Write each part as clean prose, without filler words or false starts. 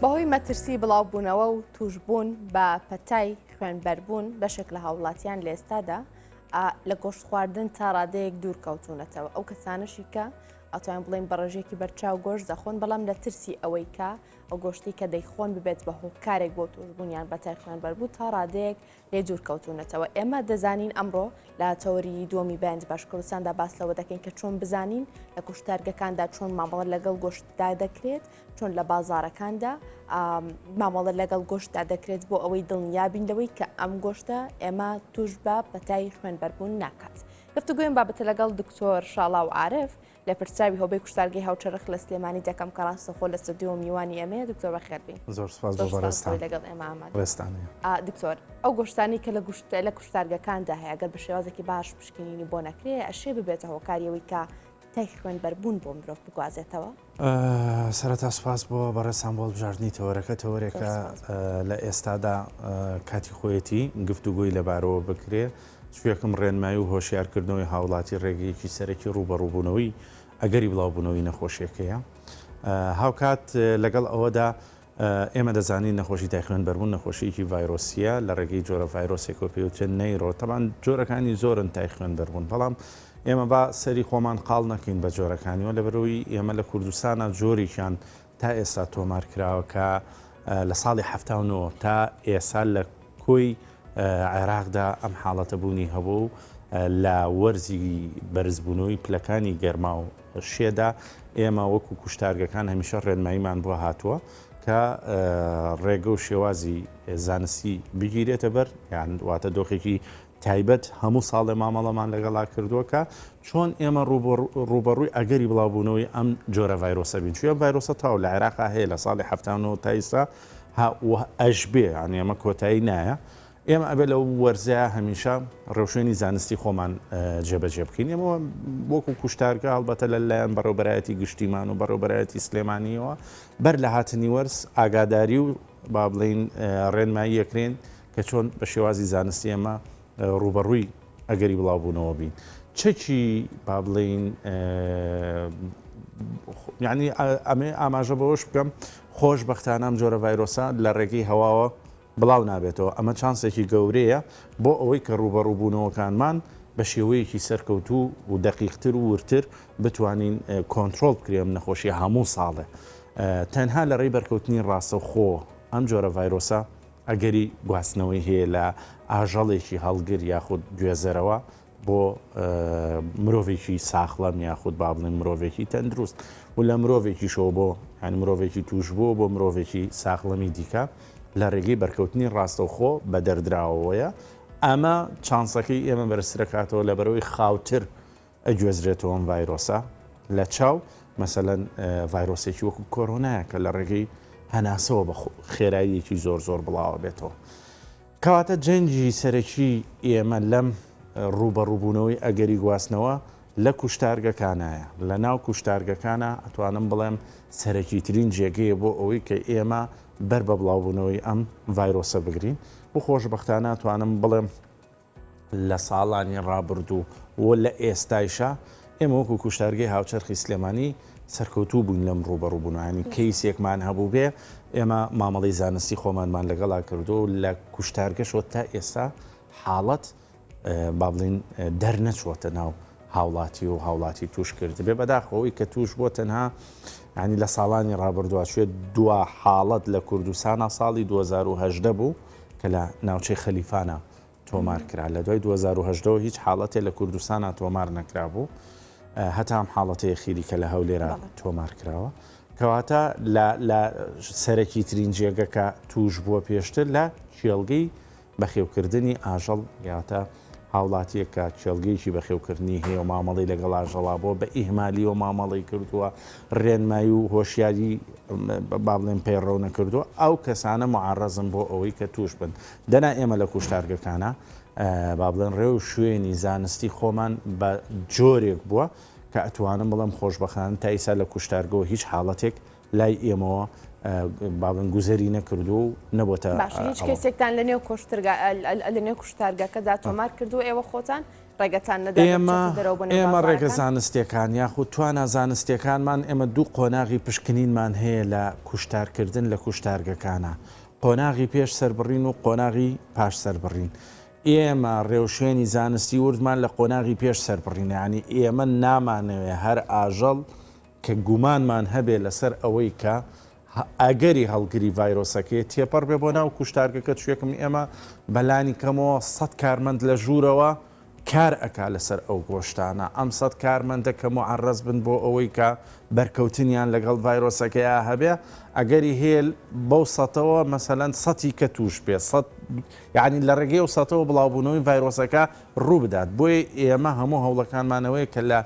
بەهۆی مەترسی بڵاوبوونەوە و تووشبوون بە پەتای خوێنبەربوون بەشێک لە هاوڵاتیان لە ئێستادا لە گۆشت خواردن تا ڕادەیەک دوور کەوتونەتەوە ئەو کەسانەشی کە ئەتوانین بڵێین بە ڕێژەیەکی بەرچاو گۆشت دەخۆن بەڵام لە ترسی ئەوەی کە ئەو گۆشتی کە دەیخۆن ببێت بە هۆکارێک بۆ توشبوونیان بە تای خوێنبەربوو تا ڕادەیەک لێ دوور کەوتونەتەوە ئێمە دەزانین ئەمڕۆ لە تەوەری دووەمی بەند باش کوردستاندا باس لەوە دەکەین کە چۆن بزانین لە کوشتارگەکاندا چۆن مامەڵە لەگەڵ گۆشتدا دەکرێت چۆن لە بازارەکاندا مامەڵە لەگەڵ گۆشتدا دەکرێت بۆ ئەوەی دڵنیابین لەوەی کە ئەم گۆشتە ئێمە توش بە پەتای خوێنبەربوون ناکات. گفتوگۆیم بابەتە لەگەڵ دکتۆر شاڵاو عارف لێپرسراوی هۆبەی کوشتارگەی هاوچەرخ لە سلێمانی دەکەم کە ڕاستەخۆ لە ستۆدیۆ میوانی ئێمەیە. دکتۆر بەخێربێی. زۆر سپاس بۆ بەڕێزتان. لەگەڵ ئێمە ئامادە. دکتۆر ئەو گۆشتانەی کە لە کوشتارگەکاندا هەیە گەر بە شێوازێکی باش پشکنینی بۆ نەکرێ ئەشێ ببێتە هۆکاری ئەوەی کە تای خوێنبەربوون بۆ مرۆڤ بگوازێتەوە؟ سەرەتا سوپاس بۆ بەڕێزتان بۆ هەڵبژاردنی تەوەرەکە، تەوەرێکە لە ئێستادا کاتی خۆیەتی گفتوگۆی لەبارەوە بکرێ، چ یەکەم ڕێنمایی و هۆشیارکردنەوەی هاوڵاتی ڕێگەیەکی سەرەکی ڕووبەڕووبوونەوەی ئەگەری بڵاوبوونەوەی نەخۆشیەکەیە. هاوکات لەگەڵ ئەوەدا ئێمە دەزانین نەخۆشی تای خوێنبەربوون نەخۆشییەکی ڤایرۆسییە لە ڕێگەی جۆرە ڤایرۆسێکەوە پێوترێت نەیرۆ، تەبعەن جۆرەکانی زۆرن تای خوێنبەربوون بەڵام ئێمە با سەری خۆمان قاڵ نەکەین بە جۆرەکانیەوە لەبەرئەوەی ئێمە لە کوردستانا جۆرێکیان تا ئێستا تۆمار کراوە کە لە ساڵی 79 تا ئێسا لە کۆی عێراقدا ئەم حاڵەتە بوونی هەبوو و لە وەرزی بەرزبوونەوەی پلەکانی گەرما و شێدا ئێمە وەکو کوشتارگەکان هەمیشە ڕێنماییمان بۆ هاتووە کە ڕێگە و شێوازی زانستی بگیرێتە بەر یان واتە دۆخێکی تایبەت هەموو ساڵێ مامەڵەمان لەگەڵا کردووە کە چۆن ئێمە ڕووبەڕووی ئەگەری بڵاوبوونەوەی ئەم جۆرە ڤایرۆسە بین چوە ڤایرۆسە تاو لە عێراقا هەیە لە ساڵی 79 تا ئیستا ئەشبێ یانی ئەمە کۆتایی نایە ئێمە ئەبێ لەو وەرزەیا هەمیشە ڕێوشوێنی زانستی خۆمان جێبەجێ بکەین ئێمە وەکو کوشتارگە هەڵبەتە لە لایەن بەڕێوبەرایەتی گشتیمان و بەڕێوبەرایەتی سلێمانیەوە بەر لە هاتنی وەرز ئاگاداری و با بڵین ڕێنمایی یەکرێن کە چۆن بە شێوازی زانستی ئێمە ڕووبەڕووی ئەگەری بڵاوبوونەوە بین چەکی با بڵین یعنی ئەمێ ئاماژە بەوەش بکەم خۆشبەختانە ئەم جۆرە ڤایرۆسە لە ڕێگەی هەواوە بڵاو نابێتەوە، ئەمە چانسێکی گەورەیە بۆ ئەوەی کە ڕووبەڕووبوونەوەکانمان بە شێوەیەکی سەرکەوتوو و دەقیقتر و وردتر بتوانین کۆنترۆڵ بکرێ ئەم نەخۆشیە هەموو ساڵێ تەنها لە ڕێی بەرکەوتنی ڕاستەوخۆ ئەم جۆرە ڤایرۆسە ئەگەری گواستنەوەی هەیە لە ئاژەڵێکی هەڵگر یاخود گوێزەرەوە بۆ مرۆڤێکی ساخڵەم یاخود با بڵێن مرۆڤێکی تەندروست و لە مرۆڤێکیشەوە بۆ یانی مرۆڤێکی تووشبووە بۆ مرۆڤێکی ساخڵەمی دیکە لە ڕێگەی بەرکەوتنی ڕاستەوخۆ بە دەردراوەوەیە ئەمە چانسەکەی ئێمە بەرزترەکاتەوە لە بەرەوەی خاوتر ئەگوێزرێتەوە ئەم ڤایرۆسە لە چاو مەسەلەن ڤایرۆسێکی وەکو کۆرۆنایە کە لە ڕێگەی هەناسەوە بە خێراییەکی زۆر زۆر بڵاوە بێتەوە کەواتە جەنگی سەرەکی ئێمە لەم ڕووبەڕووبوونەوەی ئەگەری گواستنەوە لە کوشتارگەکانایە. لە ناو کوشتارگەکانا ئەتوانم بڵێم سەرەکیترین جێگەیە بۆ ئەوەی کە ئێمە بەر بە بڵاوبوونەوەی ئەم ڤایرۆسە بگرین و خۆشبەختانە ئەتوانم بڵێم لە ساڵانی ڕابردوو و لە ئێستایشا ئێمە وەکو کوشتارگەی هاوچەرخی سلێمانی سەرکەوتوو بووین لەم ڕووبەڕووبوونەوە، یانی کەیسێکمان هەبووبێ ئێمە مامەڵەی زانستی خۆمانمان لەگەڵا کردووە و لە کوشتارگەشەوە تا ئێستا حاڵەت با بڵێین دەرنەچووەتە ناو هاوڵاتی و هاوڵاتی توش کردبێ بەداخەوە ئەوی کە توش بووە تەنها ینی لە ساڵانی ڕابردووە چێت دوا حاڵەت لە کوردستانە ساڵی 2010 بوو کە لە ناوچەی خەلیفانە تۆمار کرا لە دوای 2010 ەوە هیچ حاڵەتێ لە کوردستانا تۆمار نەکرابوو هەتا ئەم حاڵەتەیە خیری کە لە هەولێرا تۆمار کراوە کەواتە لە لە سەرەکی ترین جێگەکە توش بووە پێشتر لە کێڵگەی بەخێوکردنی ئاژەڵ یاتە هاوڵاتیەک کە کێڵگەیەکی بەخێوکردنی هەیە و مامەڵی لەگەڵ ئاژەڵا بۆ بە ئیهمالیەوە مامەڵی کردووە ڕێنمایی و هۆشیاری با بڵێن پەیڕەو نەکردووە ئەو کەسانە معرەزن بۆ ئەوەی کە توش بن دەنا ئێمە لە کوشتارگەکانا با بڵێن ڕێ و شوێنی زانستی خۆمان بە جۆرێک بووە کە ئەتوانم بڵێم خۆشبەختانە تا ئیسا لە کوشتارگەوە هیچ حاڵەتێک. لای ئێمەوە با بڵێن گوزەری نەکردووە و نەبۆتە باشە هیچ کەسێکتان لە نێو کۆشترگا لە نێو کوشتارگەکەدا تۆمار کردووە ئێوە خۆتان ڕێگەتان نەدا ئێمە ئێمە ڕێگە زانستیەکان یاخود توانا زانستیەکانمان ئێمە دوو قۆناغی پشکنینمان هەیە لە کوشتارکردن لە کوشتارگەکانە قۆناغی پێش سەربڕین و قۆناغی پاش سەربڕین ئێمە ڕێوشوێنی زانستی وردمان لە قۆناغی پێش سەربڕینە یانی ئێمە نامانەوێ هەر ئاژەڵ کە گومانمان هەبێ لەسەر ئەوەی کە ئەگەری هەڵگری ڤایرۆسەکەیە تێپەڕ بێ بۆ ناو کوشتارگەکە چوێکم ئێمە بەلانی کەمەوە سەد کارمەند لە ژوورەوە کار ئەکا لەسەر ئەو گۆشتانە ئەم سەد کارمەندە کە موعەرەز بن بۆ ئەوەی کە بەرکەوتنیان لەگەڵ ڤایرۆسەکەیا هەبێ ئەگەری هەیە بەو سەتەوە مەسەلەن سەتی کە تووش بێ سەد یعنی لە ڕێگەی ئەو سەتەوە بڵاوبوونەوەی ڤایرۆسەکە ڕوو بدات بۆیە ئێمە هەموو هەوڵەکانمانەوەیە کە لە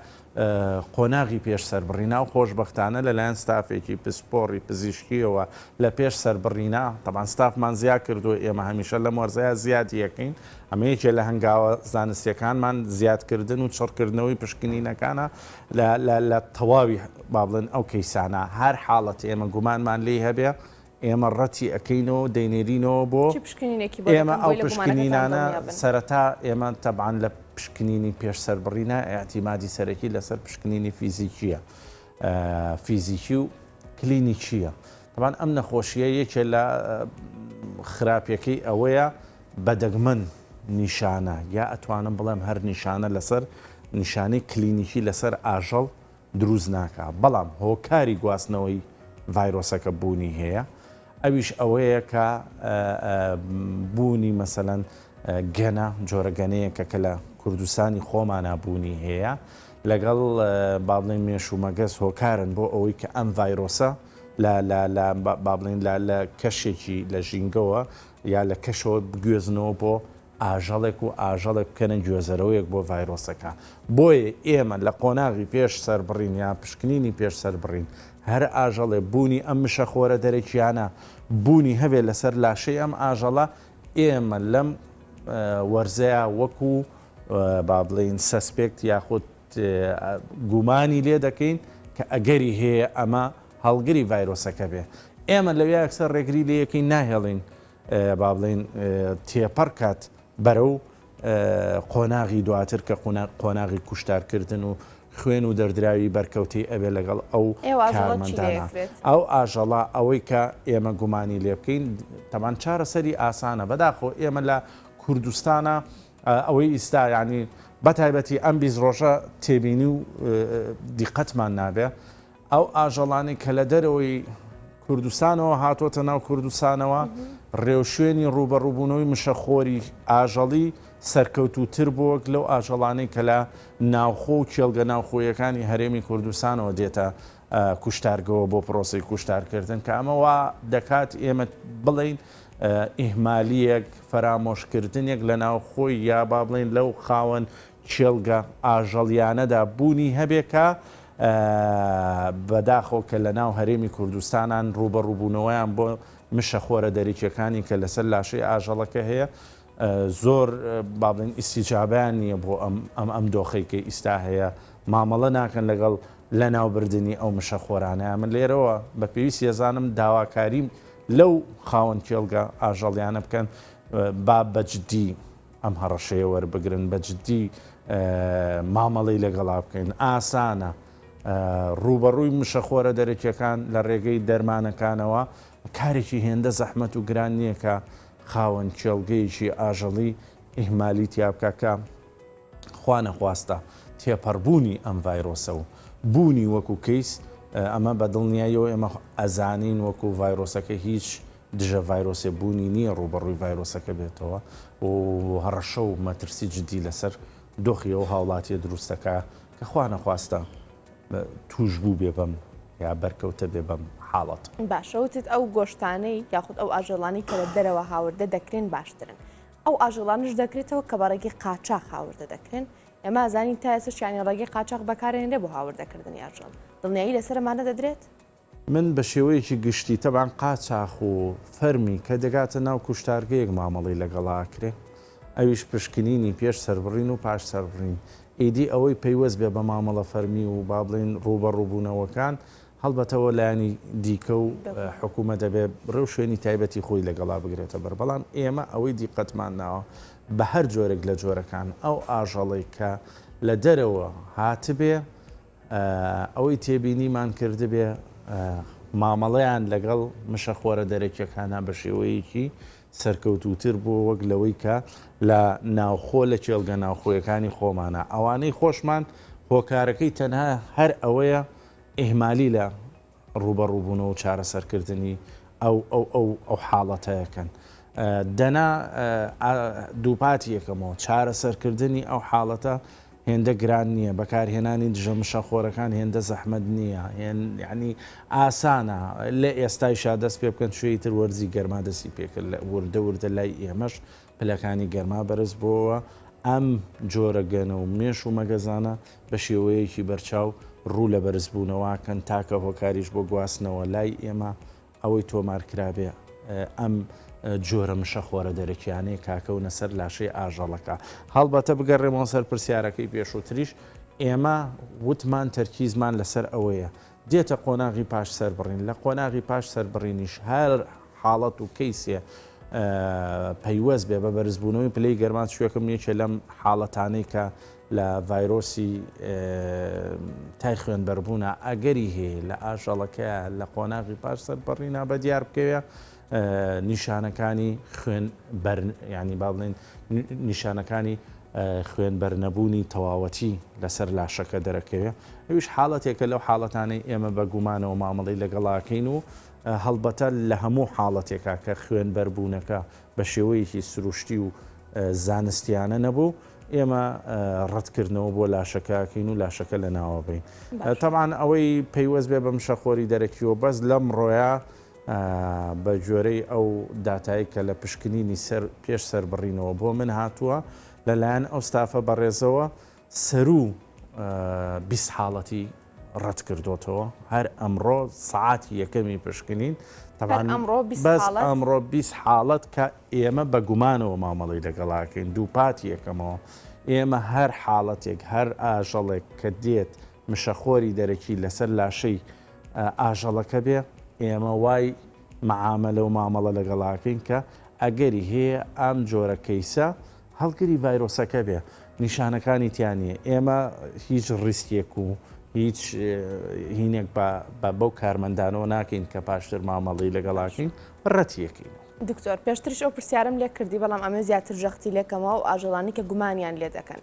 قۆناغی پێش سەربڕینا و خۆشبەختانە لەلایەن ستافێکی پسپۆڕی پزیشکییەوە لە پێش سەربڕینا، تەبعەن ستافمان زیاد کردووە، ئێمە هەمیشە لەم وەرزەیا زیادی ئەکەین، ئەمە یەکێ لە هەنگاوە زانستییەکانمان زیادکردن و چڕکردنەوەی پشکنینەکانە لە لە لە تەواوی با بڵێن ئەو کەیسانە، هەر حاڵەتێ ئێمە گومانمان لێی هەبێ ئێمە ڕەتی ئەکەینەوە و دەینێرینەوە بۆ چ پشکنینێکی بۆ ئێمە دەکەن ئەو بۆی لە گومانەکەتان پشکنینانە دڵنیا بن؟ سەرەتا ئێمە تەبعەن لە پشکنینی پێش سەربڕینە ئیعتیمادی سەرەکی لەسەر پشکنینی فیزیکییە فیزیکی و کلینیکییە تەبعەن ئەم نەخۆشییە یەکێ لە خراپیەکەی ئەوەیە بە دەگمەن نیشانە یا ئەتوانم بڵێم هەر نیشانە لەسەر نیشانەی کلینیکی لەسەر ئاژەڵ دروست ناکا، بەڵام هۆکاری گواستنەوەی ڤایرۆسەکە بوونی هەیە، ئەویش ئەوەیە کە بوونی مەسەلەن گەنە، جۆرە گەنەیەکە کە لە کوردستانی خۆمانا بوونی هەیە، لەگەڵ با بڵێین مێش و مەگەز هۆکارن بۆ ئەوەی کە ئەم ڤایرۆسە لە لە لە با بڵێین لە لە کەشێکی لە ژینگەوە یا لە کەشەوە بگوێزنەوە بۆ ئاژەڵێک و ئاژەڵێک بکەنە گوێزەرەوەیەک بۆ ڤایرۆسەکە. بۆیە ئێمە لە قۆناغی پێش سەربڕین یا پشکنینی پێش سەربڕین هەر ئاژەڵێ بوونی ئەم مشەخۆرە دەرەکیانە بوونی هەبێ لەسەر لاشەی ئەم ئاژەڵە ئێمە لەم وەرزەیا وەکو با بڵێین suspect یاخود گومانی لێ دەکەین کە ئەگەری هەیە ئەمە هەڵگری ڤایرۆسەکە بێ ئێمە لەویا یەکسەر ڕێگری لێ یەکەین ناهێڵین با بڵێین تێپەڕ کات بەرەو قۆناغی دواتر کە قۆناغی کوشتارکردن و خوێن و دەردراوی بەرکەوتەی ئەبێ لەگەڵ ئەو کارمەندانە ئەو ئاژەڵە ئەوەی کە ئێمە گومانی لێ بکەین تەمان چارەسەری ئاسانە بەداخۆ ئێمە لە کوردستانە ئەوەی ئیستا ینی بەتایبەتی ئەم 20 ڕۆژە تێبینی و دیقەتمان نابێ ئەو ئاژەڵانەی کە لە دەرەوەی کوردستانەوە هاتۆتە ناو کوردستانەوە، ڕێوشوێنی ڕووبەڕووبوونەوەی مشەخۆری ئاژەڵی سەرکەوتووتر بووە وەک لەو ئاژەڵانەی کە لە ناوخۆ و کێڵگە ناوخۆییەکانی هەرێمی کوردستانەوە دێتە کوشتارگەوە بۆ پرۆسەی کوشتارکردن کە ئەمە وا دەکات ئێمە بڵێین ئیهمالییەک، فەرامۆشکردنێک لە ناوخۆی یا با بڵێین لەو خاوەن کێڵگە ئاژەڵیانەدا بوونی هەبێ کە بەداخەوە کە لە ناو هەرێمی کوردستانان ڕووبەڕووبوونەوەیان بۆ مشەخۆرە دەرەکیەکانی کە لەسەر لاشەی ئاژەڵەکە هەیە زۆر با بڵێین ئیستیجابیان نییە بۆ ئەم ئەم ئەم دۆخەی کە ئیستا هەیە مامەڵە ناکەن لەگەڵ لەناوبردنی ئەو مشەخۆرانە من لێرەوە بە پێویست یەزانم داواکاریم لەو خاوەن کێڵگە ئاژەڵیانە بکەن با بە جدی ئەم هەڕەشەیە وەربگرن، بە جدی مامەڵەی لەگەڵا بکەین. ئاسانە ڕووبەڕووی مشەخۆرە دەرەکیەکان لە ڕێگەی دەرمانەکانەوە کارێکی هێندە زەحمەت و گران نییە کە خاوەن کێڵگەیەکی ئاژەڵی ئیهمالی تیا بکا کە خوا نەخواستە تێپەڕبوونی ئەم ڤایرۆسە و بوونی وەکو کەیس ئەمە بە دڵنیاییەوە ئێمە ئەزانین وەکو ڤایرۆسەکە هیچ دژە ڤایرۆسێ بوونی نییە ڕووبەڕووی ڤایرۆسەکە بێتەوە و هەڕەشە و مەترسی جدی لەسەر دۆخی ئەو هاوڵاتیە دروست دەکا کە خوا نەخواستە تووش بوو بێ بەم یا بەرکەوتە بێ بەم حاڵەتە. باشە وتت ئەو گۆشتانەی یاخود ئەو ئاژەڵانەی کە لە دەرەوە هاوردە دەکرێن باشترن ئەو ئاژەڵانەش دەکرێتەوە کە بە ڕێگەی قاچاخ هاوردە دەکرێن ئێمە ئەزانین تا ئێستاش یانی ڕێگەی قاچاخ بەکارهێنرێ بۆ هاوردەکردنی ئاژەڵ دڵنیایی لەسەر ئەمانە دەدرێت؟ من بە شێوەیەکی گشتی تەبعەن قاچاخ و فەرمی کە دەگاتە ناو کوشتارگەیەک مامەڵەی لەگەڵا ئەکرێ ئەویش پشکنینی پێش سەربڕین و پاش سەربڕین ئیدی ئەوەی پەیوەست بێ بە مامەڵە فەرمی و با بڵێین ڕووبەڕووبوونەوەکان. هەڵبەتەوە لایەنی دیکە و حکوومەت دەبێ ڕێوشوێنی تایبەتی خۆی لەگەڵا بگرێتە بەر، بەڵام ئێمە ئەوەی دیقەتمان ناوە بە هەر جۆرێک لە جۆرەکان ئەو ئاژەڵەی کە لە دەرەوە هاتبێ ئەوەی تێبینیمان کردبێ مامەڵەیان لەگەڵ مشەخۆرە دەرەکیەکانا بە شێوەیەکی سەرکەوتووتر بووە وەک لەوەی کە لە ناوخۆ لە کێڵگە ناوخۆیەکانی خۆمانا ئەوانەی خۆشمان هۆکارەکەی تەنها هەر ئەوەیە ئیهمالی لە ڕووبەڕووبوونەوە و چارەسەرکردنی ئەو ئەو ئەو ئەو حاڵەتەکەن دەنا دووپاتی یەکەمەوە چارەسەرکردنی ئەو حاڵەتە هێندە گران نییە بەکارهێنانی دژە مشەخۆرەکان هێندە زەحمەت نییە هێن یعنی ئاسانە لە ئێستایشا دەست پێ بکەن شوێی تر وەرزی گەرما دەستی پێکرد لە وردە وردە لای ئێمەش پلەکانی گەرما بەرز بۆوە، ئەم جۆرە گەنە و مێش و مەگەزانە بە شێوەیەکی بەرچاو ڕوو لە بەرزبوونەوەکەن، تاکە هۆکاریش بۆ گواستنەوە لای ئێمە ئەوەی تۆمار کرابێ ئەم جۆرە مشەخۆرە دەرەکیانەیە کاکەونە سەر لاشەی ئاژەڵەکە. هەڵبەتە بگەڕێمەوە سەر پرسیارەکەی پێشووتریش، ئێمە وتمان تەرکیزمان لەسەر ئەوەیە دێتە قۆناغی پاش سەربڕین، لە قۆناغی پاش سەربڕینیش هەر حاڵەت و کەیسێ پەیوەست بێ بە بەرزبوونەوەی پلەی گەرما چوێکم یەکێ لەم حاڵەتانەی کە لە ڤایرۆسی تای خوێنبەربوونە ئەگەری هەیە لە ئاژەڵەکە لە قۆناغی پاش سەربڕینا بە دیار بکەوێ نیشانەکانی خوێن بەر ینی با بڵێن نیشانەکانی خوێن بەرنەبوونی تەواوەتی لەسەر لاشەکە دەرەکەوێ ئەویش حاڵەتێکە لەو حاڵەتانەی ئێمە بە گومانەوە مامەڵەی لەگەڵاکەین و هەڵبەتە لە هەموو حاڵەتێکا کە خوێنبەربوونەکە بە شێوەیەکی سروشتی و زانستیانە نەبوو، ئێمە ڕەتکردنەوە بۆ لاشەکە ئەکەین و لاشەکە لەناوە بەین. تەبعەن ئەوەی پەیوەست بێ بە مشەخۆری دەرەکیەوە بەس لەمڕۆیا بە گوێرەی ئەو داتای کە لە پشکنینی سەر پێش سەربڕینەوە بۆ من هاتووە لەلایەن ئەو ستافە بەڕێزەوە سەروو 20 حاڵەتی ڕەت کردۆتەوە هەر ئەمڕۆ سەعاتی یەکەمی پشکنین تەبعەن بەس ئەمڕۆ 20 حاڵەت کە ئێمە بە گومانەوە مامەڵەی لەگەڵاکەین دووپاتی یەکەمەوە ئێمە هەر حاڵەتێک هەر ئاژەڵێک کە دێت مشەخۆری دەرەکی لەسەر لاشەی ئاژەڵەکە بێ ئێمە وای معامەلە و مامەڵە لەگەڵاکەین کە ئەگەری هەیە ئەم جۆرە کەیسە هەڵگری ڤایرۆسەکە بێ نیشانەکانی تیا نییە ئێمە هیچ ڕیسکێک و هیچ هینێک بە بەو کارمەندانەوە ناکەین کە پاشتر مامەڵی لەگەڵاکەین ڕەتیەکەین. دکتۆر پێشتریش ئەو پرسیارم لێ کردی بەڵام ئەمە زیاتر جەختی لێکەمەوە و ئاژەڵانی کە گومانیان لێ دەکەن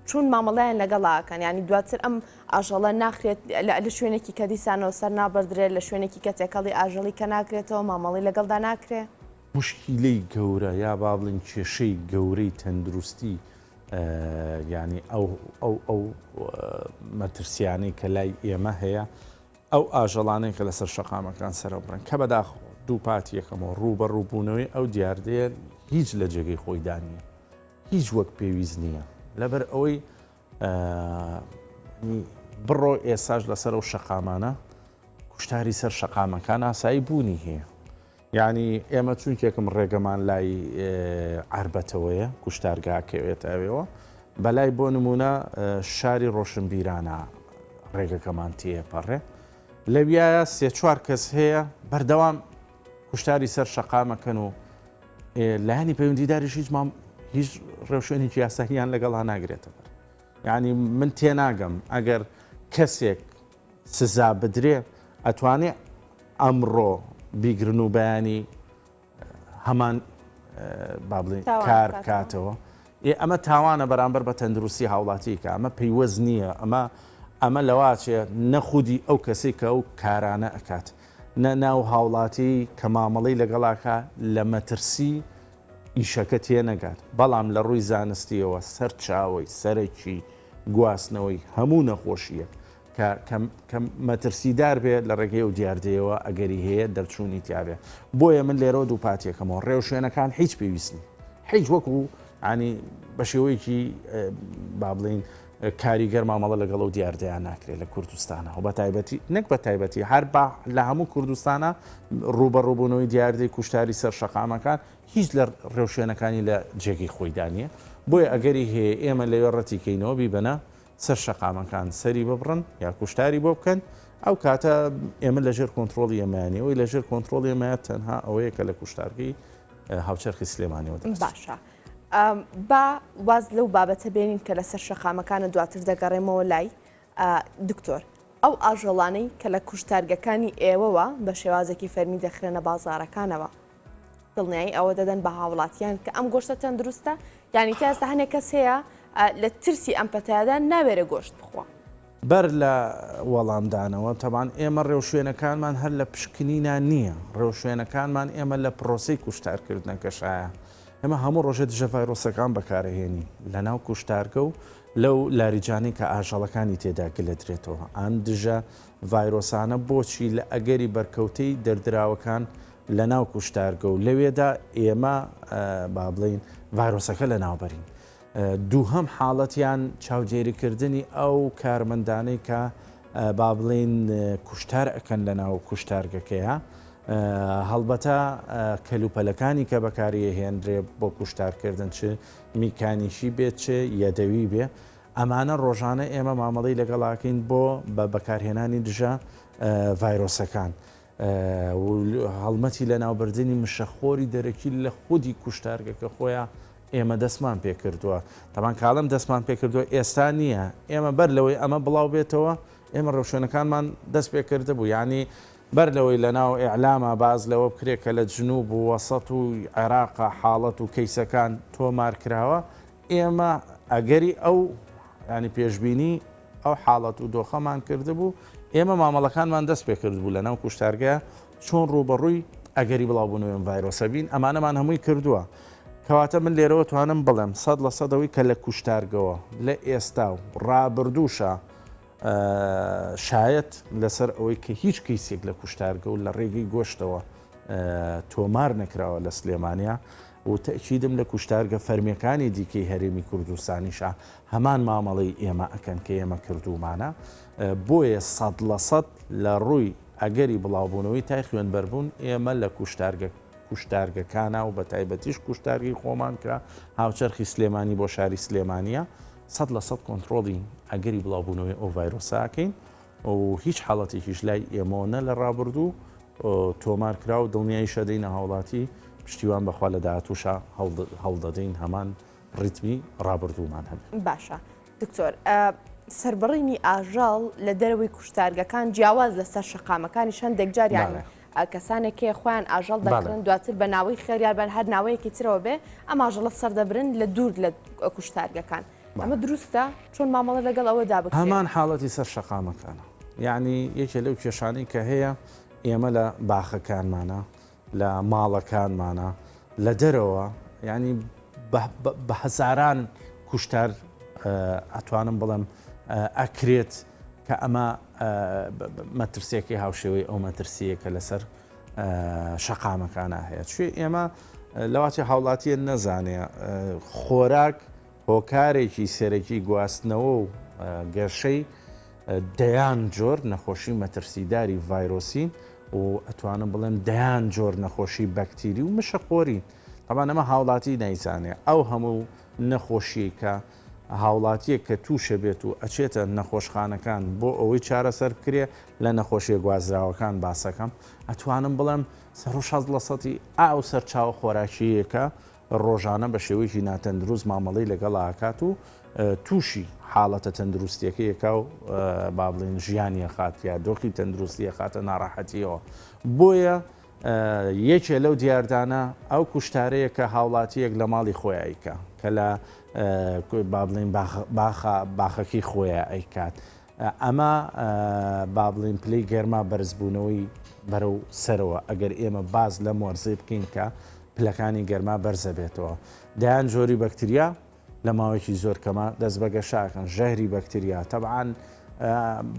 چون مامەڵەیان لەگەڵاکەن ینی دواتر ئەم ئاژەڵە ناخرێت لە شوێنێکی کە دیسانەوە سەر نابدرێت لە شوێنێکی کە تێکەڵی ئاژەڵی کە ناکرێتەوە مامەڵی لەگەڵدا ناکرێ. موشکیلەی گەورە یا با بڵێین کێشەی گەورەی تەندروستی یانی ئەو ئەو ئەو مەترسیانەی کە لای ئێمە هەیە ئەو ئاژەڵانەی کە لەسەر شەقامەکان سەرەبڕن کە بەداخەوە دووپات یەکەمەوە ڕووبەڕووبوونەوەی ئەو دیاردەیە هیچ لە جێگەی خۆیدا نییە هیچ وەک پێویست نییە لەبەر ئەوەی بڕۆ ئێساش لەسەر ئەو شەقامانە کوشتاری سەر شەقامەکان ئاسایی بوونی هەیە یانی ئێمە چونکێکم ڕێگەمان لای عەربەتەوەیە کوشتارگا کەوێتە ئەوێوە بەلای بۆ نمونە شاری ڕۆشنبیرانە ڕێگەکەمان تێپەڕێ لەویایە سێ چوار کەس هەیە بەردەوام کوشتاری سەر شەقامەکەن و لایەنی پەیوەندیداریش هیچ مام هیچ ڕێوشوێنێکی یاساییان لەگەڵا ناگرێتە بەر یعنی من تێناگەم ئەگەر کەسێک سزا بدرێ ئەتوانێ ئەمڕۆ بیگرن و بەیانی هەمان با بڵێین کار بکاتەوە ئێ ئەمە تاوانە بەرامبەر بە تەندروستی هاوڵاتی کە ئەمە پەیوەست نییە ئەمە ئەمە لەواچێ نەخودی ئەو کەسێک کە ئەو کارانە ئەکات نە ناو هاوڵاتی کە مامەڵەی لەگەڵاکە لە مەترسی ئیشەکە تێنەگات بەڵام لە ڕووی زانستیەوە سەرچاوەی سەرەکی گواستنەوەی هەموو نەخۆشییەک کە کە کە مەترسیدار بێ لە ڕێگەی ئەو دیاردەیەوە ئەگەری هەیە دەرچوونی تیابێ بۆیە من لێرەوە دووپاتیەکەمەوە ڕێوشوێنەکان هیچ پێویست نین هیچ وەکو ینی بە شێوەیەکی با بڵین کاریگەر مامەڵە لەگەڵ ئەو دیاردەیان ناکرێت لە کوردستانە و بە تایبەتی نەک بە تایبەتی هەر بە لە هەموو کوردستانە ڕووبەڕووبوونەوەی دیاردەی کوشتاری سەر شەقامەکان هیچ لە ڕێوشوێنەکانی لە جێگەی خۆیدا نییە بۆیە ئەگەری هەیە ئێمە لەوێ ڕەتیکەینەوە بیبەنە سەر شەقامەکان سەری ببڕن یا کوشتاری بۆ بکەن. ئەو کاتە ئێمە لەژێر کۆنترۆڵی ئێمەیانی ئەوەی لەژێر کۆنترۆڵی ئێمەیە تەنها ئەوەیە کە لە کوشتارگەی هاوچەرخی سلێمانیەوە دەرچێت. باشە با واز لەو بابەتە بێنین کە لەسەر شەقامەکانە دواتر دەگەڕێمەوە لای دکتۆر ئەو ئاژەڵانەی کە لە کوشتارگەکانی ئێوەوە بە شێوازێکی فەرمی دەخرێنە بازاڕەکانەوە دڵنیایی ئەوە دەدەن بە هاوڵاتیان کە ئەم گۆشتە تەندروستە یانی تا ئێستا هەنێک کەس هەیە لە ترسی ئەم پەتایەدا ناوێرە گۆشت بخوا. بەر لە وەڵامدانەوە، تەبعەن ئێمە ڕێوشوێنەکانمان هەر لە پشکنینا نییە، ڕێوشوێنەکانمان ئێمە لە پرۆسەی کوشتارکردنەکەشایە. ئێمە هەموو ڕۆژێ دژە ڤایرۆسەکان بەکارئەهێنین لەناو کوشتارگە و لەو لاریجانەی کە ئاژەڵەکانی تێدا گلەدرێتەوە. ئەم دژە ڤایرۆسانە بۆچی لە ئەگەری بەرکەوتەی دەردراوەکان لەناو کوشتارگە و لەوێدا ئێمە با بڵێین ڤایرۆسەکە لەناوبەرین. دووهەم حاڵەتیان چاودێریکردنی ئەو کارمەندانەی کە با بڵێین کوشتار ئەکەن لەناو کوشتارگەکەیا، هەڵبەتە کەلوپەلەکانی کە بەکاری ئەهێنرێ بۆ کوشتارکردن چ میکانیکی بێت چ یەدەوی بێ ئەمانە ڕۆژانە ئێمە مامەڵەی لەگەڵاکەین بۆ بە بەکارهێنانی دژە ڤایرۆسەکان و هەڵمەتی لەناوبردنی مشەخۆری دەرەکی لە خودی کوشتارگەکە خۆیان ئێمە دەستمان پێکردووە تەبان کاڵم دەستمان پێکردووە ئێستا نییە ئێمە بەر لەوەی ئەمە بڵاو بێتەوە ئێمە ڕێوشوێنەکانمان دەست پێکردبوو یعنی بەر لەوەی لە ناو ئیعلاما باس لەوە بکرێ کە لە جنوب و وەسەت و عێراقا حاڵەت و کەیسەکان تۆمار کراوە ئێمە ئەگەری ئەو یانی پێشبینی ئەو حاڵەت و دۆخەمان کردبوو ئێمە مامەڵەکانمان دەست پێ کردبوو لە ناو کوشتارگە چۆن ڕووبەڕووی ئەگەری بڵاوبوونەوەی ئەم ڤایرۆسە بین ئەمانەمان هەمووی کردووە کەواتە من لێرەوە توانم بڵێم 100% ئەوەی کە لە کوشتارگەوە لە ئێستا و ڕابردووشە شایەت لەسەر ئەوەی کە هیچ کەیسێک لە کوشتارگە و لە ڕێگەی گۆشتەوە تۆمار نەکراوە لە سلێمانیا و تەئکیدم لە کوشتارگە فەرمیەکانی دیکەی هەرێمی کوردستانیشا هەمان مامەڵەی ئێمە ئەکەن کە ئێمە کردوومانە بۆیە 100% لە ڕووی ئەگەری بڵاوبوونەوەی تای خوێنبەربوون ئێمە لە کوشتارگە کوشتارگەکانە و بە تایبەتیش کوشتارگەی خۆمان کە هاوچەرخی سلێمانی بۆ شاری سلێمانیە 100% کۆنترۆڵی ئەگەری بڵاوبوونەوەی ئەو ڤایرۆسە ئەکەین و هیچ حاڵەتێکیش لای ئێمەوە نە لە ڕابردوو تۆمار کرا و دڵنیاییش ئەدەینە هاوڵاتی، پشتیوان بەخوا لە داهاتووشا هەوڵدەدەین هەمان ڕیتمی ڕابردوومان هەبێت. باشە دکتۆر سەربڕینی ئاژەڵ لە دەرەوەی کوشتارگەکان جیاواز لەسەر شەقامەکانیش هەندێک جار یانی کەسانێک هەیە خۆیان ئاژەڵ دەکڕن دواتر بە ناوەی خێر یان بە هەر ناوەیەکی ترەوە بێ ئەم ئاژەڵە سەردەبرن لە دوور لە کوشتارگەکان ئەمە دروستە؟ چۆن مامەڵە لەگەڵ ئەوەدا بکرێت؟ هەمان حاڵەتی سەر شەقامەکانە. یەعنی یەکێ لەو کێشانەی کە هەیە ئێمە لە باخەکانمانە، لە ماڵەکانمانە، لە دەرەوە یعنی بە هەزاران کوشتار ئەتوانم بڵێم ئەکرێت کە ئەمە مەترسیەکەی هاوشێوەی ئەو مەترسیە کە لەسەر شەقامەکانە هەیە چێ ئێمە لەواچێ هاوڵاتیە نەزانێ خۆراک هۆکارێکی سەرەکی گواستنەوە و گەشەی دەیان جۆر نەخۆشی مەترسیداری ڤایرۆسین و ئەتوانم بڵێم دەیان جۆر نەخۆشی بەکتیری و مشەخۆرین. تەبعەن ئەمە هاوڵاتی نایزانێ ئەو هەموو نەخۆشیەی کە هاوڵاتیەک کە تووشە بێت و ئەچێتە نەخۆشخانەکان بۆ ئەوەی چارەسەر بکرێ لە نەخۆشیە گوازراوەکان باسەکەم ئەتوانم بڵێم سەرو 60 لە سەتی ئەو سەرچاوە خۆراکیەیە کە ڕۆژانە بە شێوەیەکی ناتەندروست مامەڵەی لەگەڵا ئەکات و تووشی حاڵەتە تەندروستیەکەی ئەکا و با بڵێین ژیانی ئەخات یا دۆخی تەندروستی ئەخاتە ناڕەحەتیەوە بۆیە یەکێ لەو دیاردانە ئەو کوشتارەیە کە هاوڵاتیەک لە ماڵی خۆی ئەیکا کە لە با بڵێین باخە باخەکەی خۆیان ئەیکات ئەمە با بڵێین پلەی گەرما بەرزبوونەوەی بەرەو سەرەوە ئەگەر ئێمە باس لەم وەرزەی بکەین کە پلەکانی گەرما بەرزەبێتەوە دەیان جۆری بەکتریا لە ماوەیەکی زۆر کەمە دەست بە گەشە ئەکەن ژەهری بەکتریا تەبعەن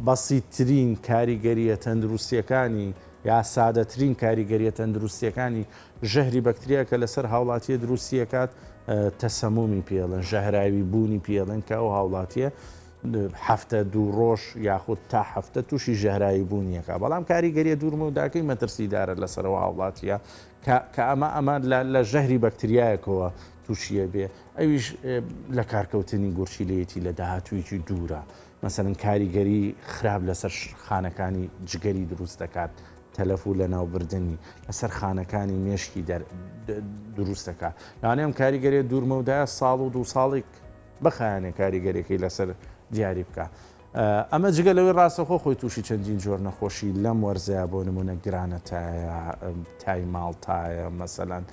بەسیترین کاریگەریە تەندروستیەکانی یا سادەترین کاریگەریە تەندروستیەکانی ژەهری بەکتریا کە لەسەر هاوڵاتیە دروستیەکات تەسەمومی پێڵن ژەهراوی بوونی پێڵن کە ئەو هاوڵاتیە هەفتە دوو ڕۆژ یاخود تا هەفتە تووشی ژەهراوی بوونیەکە بەڵام کاریگەریە دوورمەوداکەی مەترسیدارە لەسەرەوە هاوڵاتیە کە ئەمە ئەمە لە ژەهری مەسەلەن کاریگەری خراپ لەسەر خانەکانی جگەری دروست دەکات، تەلەف و لەناوبردنی لەسەر خانەکانی مێشکی دروست دەکات. لەوانەیە ئەم کاریگەریە دوورمەودایە ساڵ و دوو ساڵێک بخایەنێ کاریگەریەکەی لەسەر دیاری بکا. ئەمە جگە لەوەی ڕاستەخۆ خۆی تووشی چەندین جۆر نەخۆشی لەم وەرزەیە بۆ نمونە گرانە تایە، تای ماڵتایە مەسەلەن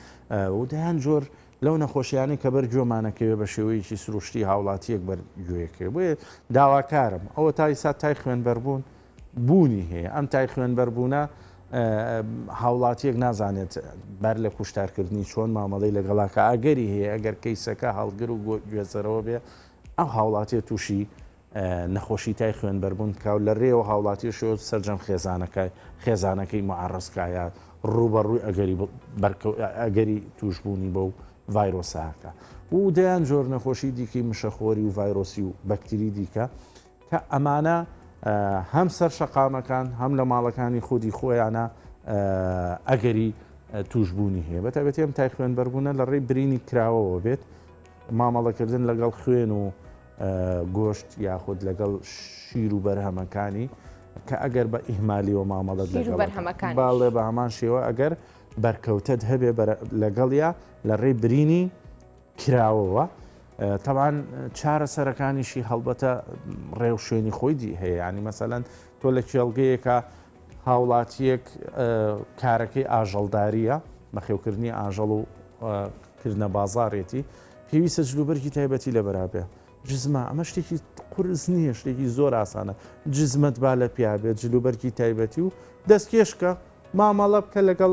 و دەیان جۆر لەو نەخۆشیانەی کە بەر گوێمانەکەوێ بە شێوەیەکی سروشتی هاوڵاتیەک بەر گوێیەکەوێ بۆیە داواکارم ئەوە تا ئیسا تای خوێنبەربوون بوونی هەیە ئەم تای خوێنبەربوونە هاوڵاتیەک نازانێت بەر لە کوشتارکردنی چۆن مامەڵەی لەگەڵاکە ئەگەری هەیە ئەگەر کەیسەکە هەڵگر و گوێزەرەوە بێ ئەو هاوڵاتیە تووشی نەخۆشی تای خوێنبەربوون بکا و لە رێیەوە هاوڵاتیش و سەرجەم خێزانەکە خێزانەکەی موعەڕەز کا یا ڕووبەڕووی ئەگەری ئەگەری تووشبوونی بەو ڤایرۆسە کا و دەیان جۆر نەخۆشی دیکەی مشەخۆری و ڤایرۆسی و بەکتری دیکە کە ئەمانە هەم سەر شەقامەکان هەم لە ماڵەکانی خودی خۆیانە ئەگەری تووشبوونی هەیە بە تایبەتی ئەم تای خوێنبەربوونە لە ڕێی برینی کراوەوە بێت مامەڵەکردن لەگەڵ خوێن و گۆشت یاخود لەگەڵ شیر و بەرهەمەکانی کە ئەگەر بە ئیهمالیەوە مامەڵەت لەگەڵ باڵێ بە هەمان شێوە ئەگەر بەرکەوتت هەبێ لەگەڵیا لە ڕێی برینی کراوەوە تەبان چارەسەرەکانیشی هەڵبەتە ڕێو شوێنی خۆی دی هەیە ینی مەسەەن تۆ لە کێڵگەیەکە هاوڵاتیەک کارەکەی ئاژەڵداریە بەخێوکردنی ئاژەڵ و کردنە بازاڕێتی پێویستە جلوبەرگی تایبەتی لەبەرا بێ جزمە ئەمە شتێکی قورس نییە شتێکی زۆر ئاسانە جزمەت با لە پیا بێت جلوبەرگی تایبەتی و دەستکێشکە مامەڵە بکە لەگەڵ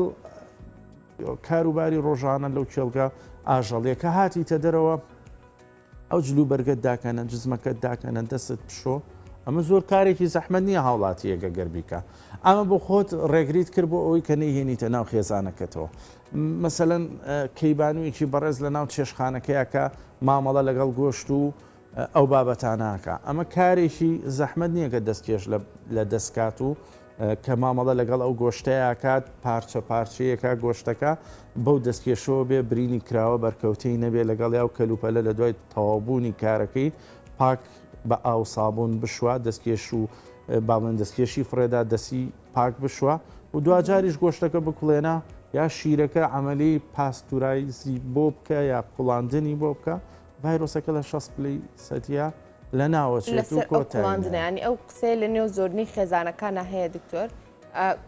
کاروباری ڕۆژانە لەو کێڵگە ئاژەڵیە کە هاتیتە دەرەوە ئەو جلو بەرگەت داکەنە جزمەکەت داکەنە دەستت بشۆ ئەمە زۆر کارێکی زەحمەت نییە هاوڵاتیەکە گەر بیکە ئەمە بۆ خۆت ڕێگریت کرد بۆ ئەوەی کە نەیهێنیتە ناو خێزانەکەتەوە مەسەلەن کەیبانوویەکی بەڕێز لە ناو چێشتخانەکەیا کە مامەڵە لەگەڵ گۆشت و ئەو بابەتانە ئەکا ئەمە کارێکی زەحمەت نییە کە دەستکێش لە دەست کات و کە مامەڵە لەگەڵ ئەو گۆشتەیا کات پارچە پارچەیەکە گۆشتەکە بەو دەستکێشەوە بێ برینی کراوە بەرکەوتەی نەبێ لەگەڵیا و کەلوپەلە لە دوای تەواوبوونی کارەکەی پاک بە ئاو سابوون بشوا دەستکێش و با بڵێن دەستکێشی فڕێدا دەسی پاک بشوە و دواجاریش گۆشتەکە بکوڵێنە یا شیرەکە عەمەلی پاستورایزی بۆ بکە یا کوڵاندنی بۆ بکە ڤایرۆسەکە لە 60 پلەی سەدیا لە ناوەچێت و لەسەر ئەو کوڵاندنە کۆتایی ینی ئەو قسەیە لە نێو زۆرنی خێزانەکانە هەیە دکتۆر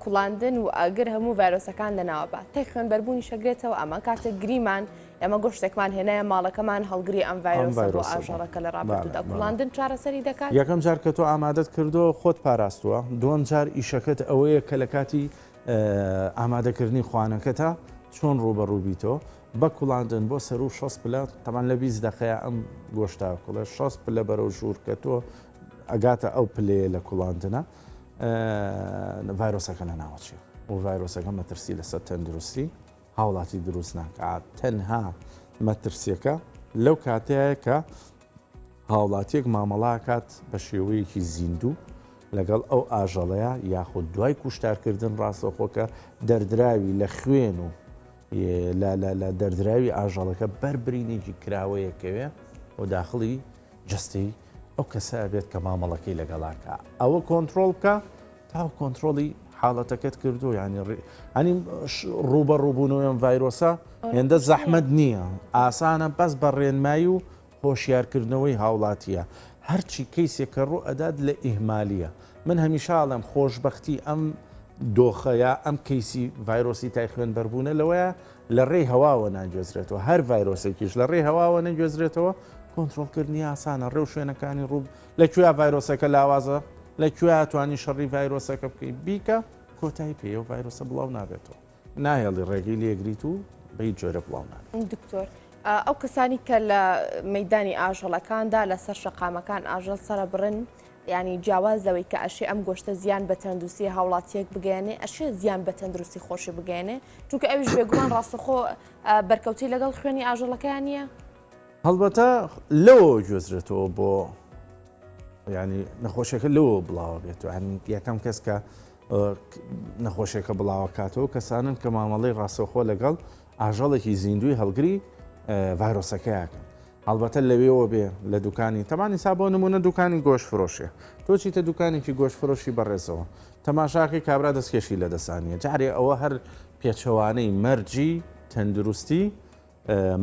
کوڵاندن و ئاگر هەموو ڤایرۆسەکان لەناوە با تای خوێنبەربوونی شەگرێتەوە ئەمە کاتێک گریمان ئێمە گۆشتێکمان هێنایە ماڵەکەمان هەڵگری ئەم ڤایرۆسە بۆ ئاژەڵەکە لە ڕابردوودا کوڵاندن چارەسەری دەکات؟ یەکەم جار کە تۆ ئامادەت کردووە خۆت پاراستووە، دووەم جار ئیشەکەت ئەوەیە کە لە کاتی ئامادەکردنی خوانەکەتا چۆن ڕووبەڕوو بیتەوە بە کوڵاندن بۆ سەروو 60 پلە، تەبعەن لە 20 دەقەیە ئەم گۆشتە ئەکوڵێ 60 پلە بەرەو ژوور کە تۆ ئەگاتە ئەو پلەیە لە کوڵاندنە ڤایرۆسەکە لەناوەچێ و ڤایرۆسەکە مەترسی لەسەر تەندروستی هاوڵاتی دروست ناکات تەنها مەترسیەکە لەو کاتەیە کە هاوڵاتیەک مامەڵاکات بە شێوەیەکی زیندوو لەگەڵ ئەو ئاژەڵەیە یاخود دوای کوشتارکردن ڕاستەوخۆکە دەردراوی لە خوێن و لە دەردراوی ئاژەڵەکە بەر برینێکی کراوەیەکەوێ و داخڵی جەستەی ئەو کەسە ئەبێت کە مامەڵەکەی لەگەڵاکە ئەوە کۆنتترۆل بکە تاو کۆنتترۆلی حاڵەتەکەت کردو ینی ئەنی ڕووبە ڕووبوونەوەم ڤایرۆسە هێندە زەحمەت نییە ئاسانە بەس بە ڕێنمایی و هۆشیارکردنەوەی هاوڵاتیە هەرچی کەیسێک کە ڕوو ئەدات لە ئیهمالیە من هەمیشە ئەڵێم خۆشبەختی ئەم دۆخە یا ئەم کەیسی ڤایرۆسی تای خوێنبەربوونە لەوەیە لە ڕێی هەواوە ناگوێزرێتەوە، هەر ڤایرۆسێکیش لە ڕێی هەواوە نەگوێزرێتەوە کۆنترۆڵکردنی ئاسانە، ڕێوشوێنەکانی ڕوو لە کوێ ڤایرۆسەکە لاوازە، لە کوێ توانی شەڕی ڤایرۆسەکە بکەی بیکە، کۆتایی پێیە و ڤایرۆسە بڵاو نابێتەوە، ناهێڵی ڕێگەی لێگریت و بە هیچ جۆرە بڵاو نابێت. دکتۆر ئەو کەسانی کە لە مەیدانی ئاژەڵەکاندا لەسەر شەقامەکان ئاژەڵ سەرەبڕن، یانی جیاواز لەوەی کە ئەشێ ئەم گۆشتە زیان بە تەندروستی هاوڵاتیەک بگەیەنێ ئەشێ زیان بە تەندروستی خۆشی بگەیەنێ چونکە ئەویش بێگومان ڕاستەخۆ بەرکەوتەی لەگەڵ خوێنی ئاژەڵەکەیان نییە. هەڵبەتە لەوە گوێزرێتەوە بۆ ینی نەخۆشیەکە لەوە بڵاوە بێت و یەکەم کەس کە نەخۆشیەکە بڵاوەکاتەوە کەسانن کە مامەڵەی ڕاستەوخۆ لەگەڵ ئاژەڵێکی زیندوی هەڵگری ڤایرۆسەکەیەکەن. هەڵبەتە لەوێوە بێ لە دوکانی تەمان ئیسا بۆ نمونە دوکانی گۆشت فرۆشێ تۆ چیتە دوکانێکی گۆشت فرۆشی بەڕێزەوە تەماشاکەی کابرا دەستکێشی لە دەسانیە جارێ ئەوە هەر پێچەوانەی مەرجی تەندروستی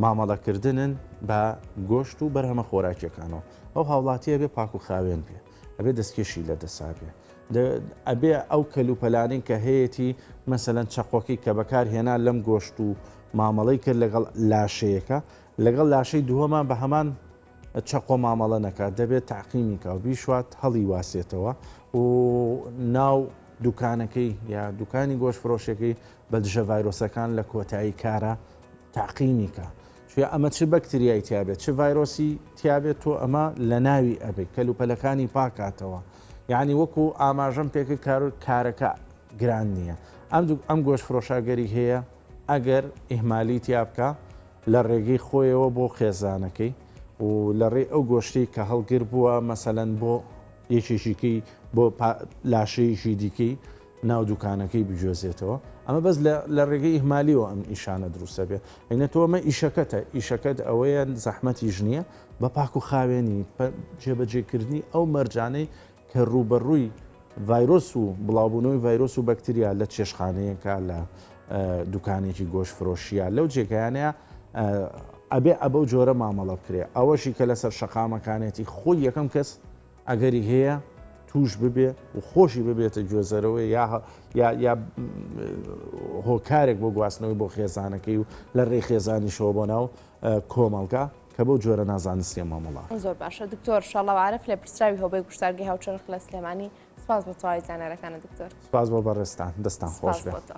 مامەڵەکردنن بە گۆشت و بەرهەمە خۆراکیەکانەوە ئەو هاوڵاتیە بێ پاک و خاوێن بێ ئەبێ دەستکێشی لە دەسا بێ ئەبێ ئەو کەلوپەلانەی کە هەیەتی مەسەلەن چەقۆکەی کە بەکار هێنا لەم گۆشت و مامەڵەی کرد لەگەڵ لاشەیەکە لەگەڵ لاشەی دووەما بە هەمان چەقۆ مامەڵە نەکات دەبێت تاقیمی کا و بیشوات هەڵی واسێتەوە و ناو دوکانەکەی یا دوکانی گۆشت فرۆشەکەی بە دژە ڤایرۆسەکان لە کۆتایی کارە تاقیمی کا چوە ئەمە چ بەکتریای تیابێت چ ڤایرۆسی تیابێت تۆ ئەمە لە ناوی ئەبێت کەلوپەلەکانی پاکاتەوە یعنی وەکو ئاماژەم پێکرد کار کارەکە گران نییە ئەم ئەم گۆشت فرۆشاگەری هەیە ئەگەر ئیهمالی تیا بکا لە ڕێگەی خۆیەوە بۆ خێزانەکەی و لە ڕێی ئەو گۆشتەی کە هەڵگر بووە مەسەلەن بۆ یەکێکیکەی بۆ لاشەیەکی دیکەی ناو دوکانەکەی بگوێزێتەوە ئەمە بەس لە ڕێگەی ئیهمالیەوە ئەم ئیشانە دروستە بێ ئەینە تۆ ئەمە ئیشەکەتە ئیشەکەت ئەوەیە زەحمەتیش نییە بە پاک و خاوێنی جێبەجێکردنی ئەو مەرجانەی کە ڕووبەڕووی ڤایرۆس و بڵاوبوونەوەی ڤایرۆس و بەکتریا لە چێشخانەیەکە لە دوکانێکی گۆشت فرۆشیە لەو جێگایانەیە ئەبێ ئەبەو جۆرە مامەڵە بکرێ ئەوەشی کە لەسەر شەقامەکانێتی خۆی یەکەم کەس ئەگەری هەیە توش ببێ و خۆشی ببێتە گوێزەرەوەی یا یا یا هۆکارێک بۆ گواستنەوەی بۆ خێزانەکەی و لە ڕێی خێزانیشەوە بۆ ناو کۆمەڵگا کە بەو جۆرە نازانستیە مامەڵە. زۆر باشە دکتۆر شاڵاو عارف لێپرسراوی هۆبەی کوشتارگەی هاوچەرخ لە سلێمانی سپاس بۆ تەواوی زانیارەکانت دکتۆر. سپاس بۆ بەڕێزتان دەستان خۆش سپاس بێ. بۆ تۆ.